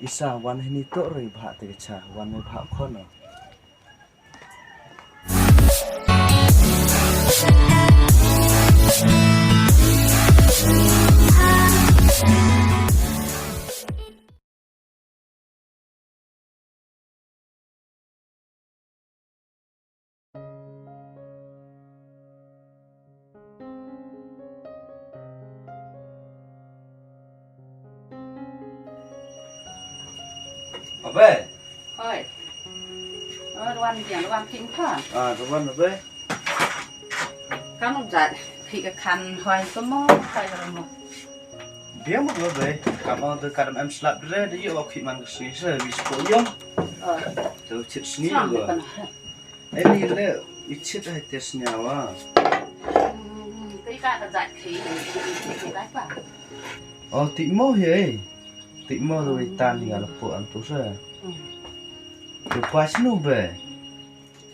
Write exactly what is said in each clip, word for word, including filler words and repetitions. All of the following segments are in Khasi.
Isa, wan hini to re bha te cha, wan me bha khon. Abe. Hoi. Oh, Wan biang, Wan king kha. Ah, Wan abe. Kam jat, phi ka khan hoi ko mo, hoi ko mo. Biang mo abe. Kam ong te kadam em slap dre, de yo khit man ka sngi se, bis ko yong. Oh. Te chit sngi. Chang ko. Pan. Ai ni le, i chit ai te sñiaw a. Hmm, te ka ka jat khi, te ka pa. Oh, ti mo hi ai. Ti mo lo i tan ni ala po am tu sa. Hmm. Tu pa snu be.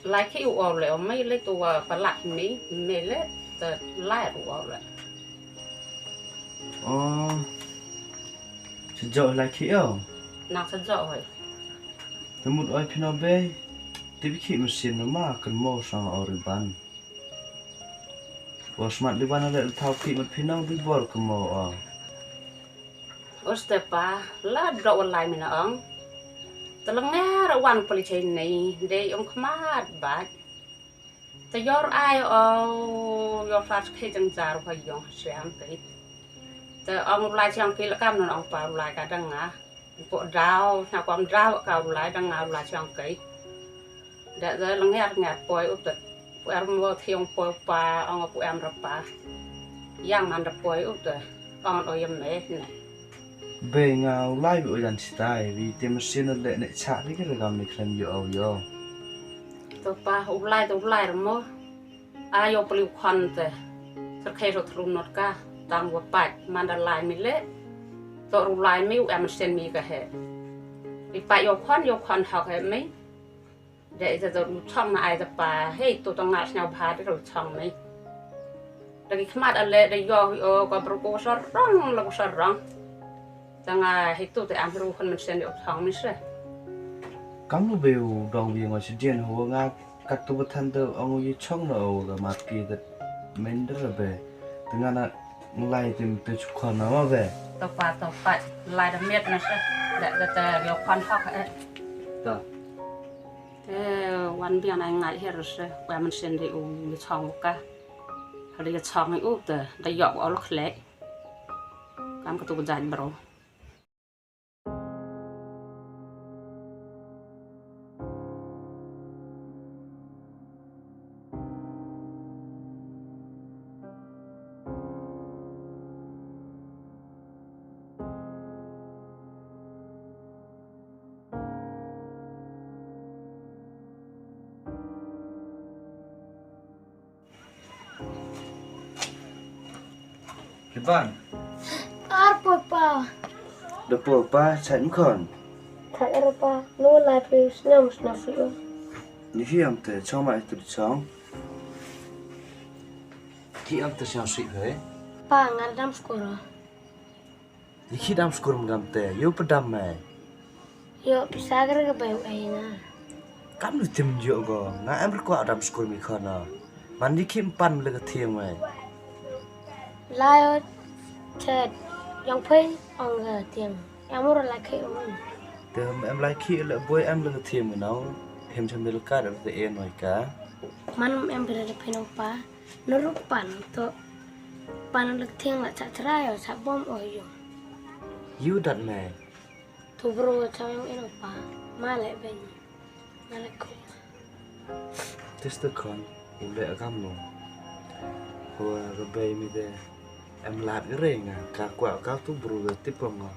Lai khi u au le, o mai le tu wa palak mi, me le, te lai u au le. Oh. Sejok lai khi o. Nang sejok hoi. Te mut oi phi no be. Te bi khi machine ma kan mo sang o riban. Wa smat li wan le thau khi mat phi no bi bor kan mo o. Oste pa, la dok wa lai mi na ong. Te lengar wan pali chai nei, de ong khmat bat. Te yor ai o, yor fat khe jang jar wa yong siang kei. Te ong u lai siang kei la kam non ong pa u lai ka dang nga. Pu dau, na kom dau ka u lai dang nga u lai siang kei. Da da lengar ngar poi up te. Pu er mo thiong poi pa, ong pu em ra pa. Yang man ra poi up te. Ong o yem me ne. Be nga u lai be o jan sitai, bi te machine le ne cha de ke regam ne khlem yo au yo. To pa u lai to u lai mo. A yo pli u khon te. Ter khe ro thlu not ka. Tang wa pat man da lai mi le. To ru lai mi u em sen mi ka he. I pa yo khon yo khon hok he mi. De ita to u chong na ai ta pa, hei tu ta nga sñiaw bha de u chong ni. Da ki khmat ale de yo o ka bru ko sarong la ko sarong. Ta nga hei tu te am ru khon men sen de u chong ni se. Kam nu be u dong bi ngo si dien ho nga kat tu ba than de ong u yi chong na o ga mat ki de men de be. Ta nga na nglai tim te chu khon na ma be. To pa to pa lai da met na se. Da da ta yo khon hok e. Ta. Te wan biang ai ngai her se, wa man sen de u ngi chong u ka. Ha de chong u te, da yok ol khle. Kam ka tu jai bro. Kiban. Ar papa. Da papa, chait mkon. Chait ar papa, no lai pe sñiaw sñiaw sih. Ni hi am te, chong ma itu chong. Ki am te sñiaw sih pe. Pa ngal dam skoro. Ni khi dam skur mgam te, yo pedam me. Yo pisa kere ke bayu ai na. Kam lu tim yo go, nga em rekwa dam skur mi khona. Man ni khi mpan le ke thieng me. Layo chet, yang phai ong ke thieng. Yang mur la khi ong. Te em la khi le boy em le ke thieng me nau. Hem cham le ka de te e noi ka. Man em bere de phenong pa. Naru pan to pan lek thiang la cha chrai o cha bom o yo. Yu dat me. Tu bro cha yang eno pa ma le ben. Ma le ko. Tis te kon u le agam no. Ko ga bei mi de em lat gre nga ka kwa ka tu bro de tipong nga.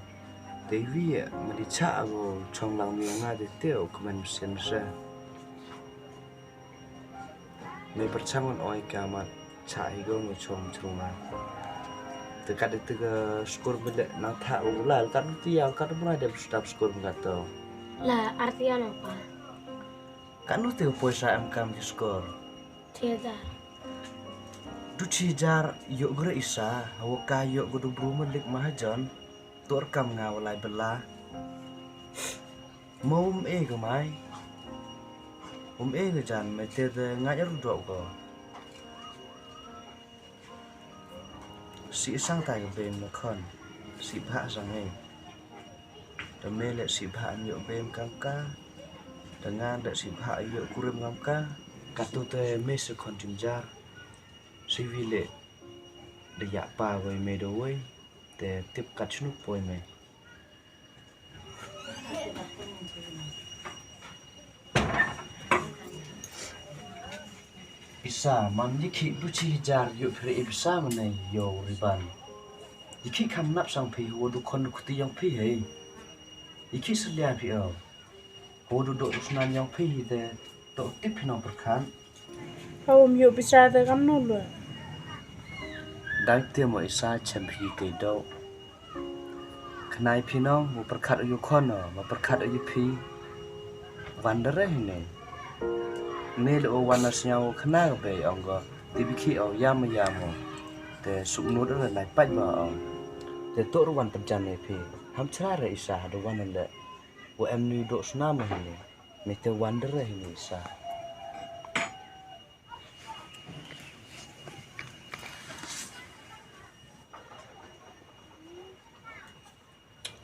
Te wi ma di cha go chong lang mi nga de te o kmen sen se. Me pyrchang un oi ka mat cha hi go ngu chong chong ma. Te kat ite ka skur bele na tha u la kat ti ya kat bra de stap skur ma to. La arti ano pa. Kat nu te poisa em kam ki skur. Ti da. Du chi jar yo gre isa, hawa ka yo go du bru ma lik ma hajan. Tur kam nga walai bela. Mo um e ka mai. Um e ka jan me te de nga er dok ko. Si sang ta ka bem na khon. Si bha sang e. Te me le si bha nyo bem kam ka. Te nga le si bha nyo kurim kam ka. Ka tu te me se khon jingjar. Si wi le. De ya pa wei me do wei. Te tip kat snu poi me. Isa, man yi ki du chi jar yu phi isa mane yo riban. Yi ki kam nap sang phi wo du kon du kuti yang phi hei. Yi ki selia phi o. Ho du dok snan yang phi hi te dok tip phi nong perkhan. Hau um yu bisa te kam no lu. Dai te mo isa chem phi te dok. Khnai phi nong mo perkhat yu khon no mo perkhat yu phi. Wan dere hi ne. Me le o wan na snya o khna be ong go. Te bi ki o yam yam o. Te suk no dere lai paj ba ong. Te tok ru wan pynjan ne phi. Ham chra re isa ha du wan le. Wa em nui dok snam hi ne. Me te wan dere hi ne isa.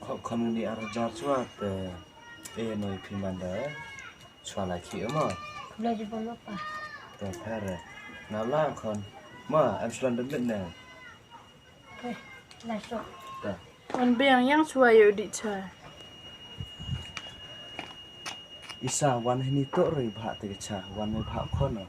Kho khon ni ar jar chwa te e noi phi man da chwa la ki mo. Khublai ji bom pa. Te phere. Na la khon. Ma em slan de mit ne. Lai so. Ta. Wan biang yang chwa yo di cha. Isa wan hini to ri bha te cha wan me bha khon.